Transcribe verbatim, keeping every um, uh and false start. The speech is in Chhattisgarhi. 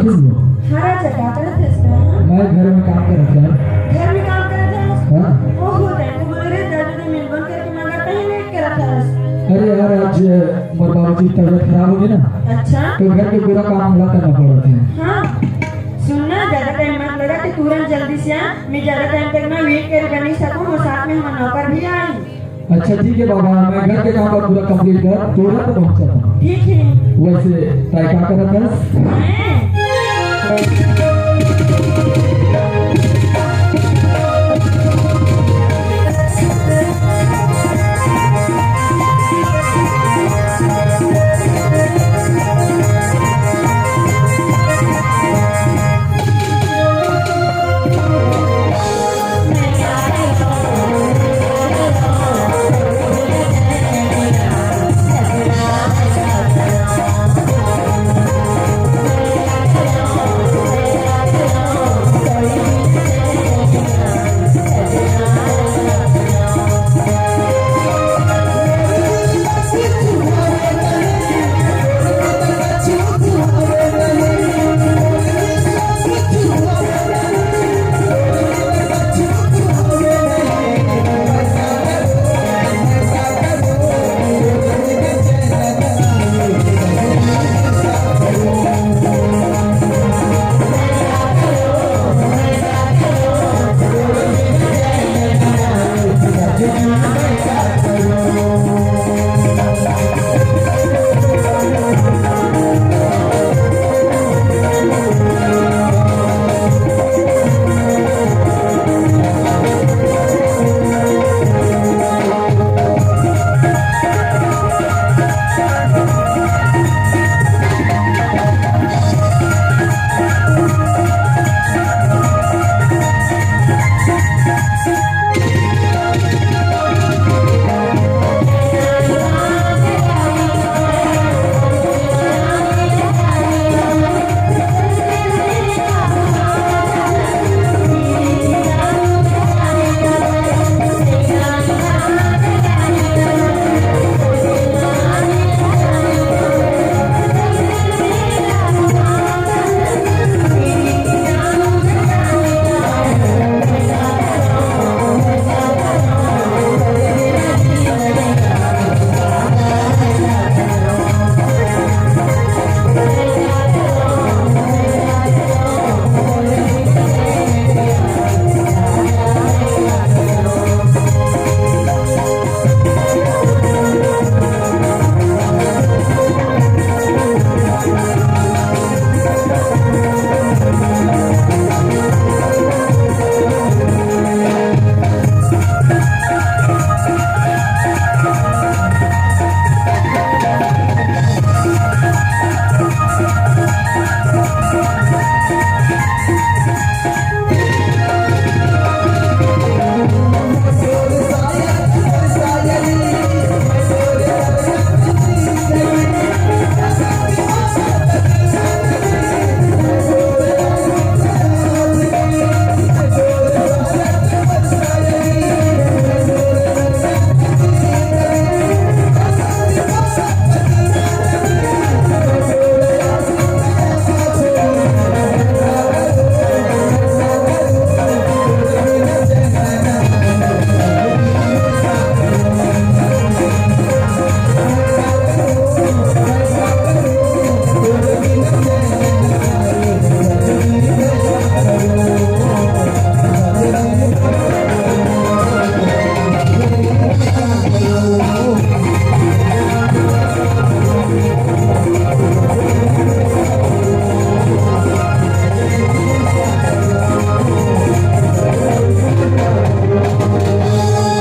खुश हो? हाँ राजा, का करत हस का? मैं घर में काम करत हूँ। घर में काम करत हस? हाँ। ओहो, तैं तो बोले रे, दादा ने मिलबन करके मगर कहीं लेट करत हस। अरे यार, आज मोर बाबूजी की तबीयत खराब हो गई ना। अच्छा। तो घर के पूरा काम हमला करना पड़त हे। हाँ। सुन ना, ज्यादा टाइम मत लगा, तैं तुरंत जल्दी से आ। मैं ज्यादा टाइम तक ना वेट करे बर नहीं सकूँ, और साथ में हमर नौकर भी आए। अच्छा ठीक है बाबा, मैं घर के काम ला पूरा कंप्लीट कर तुरंत पहुंच जाता हूँ। ठीक है। वैसे तैं का करत हस?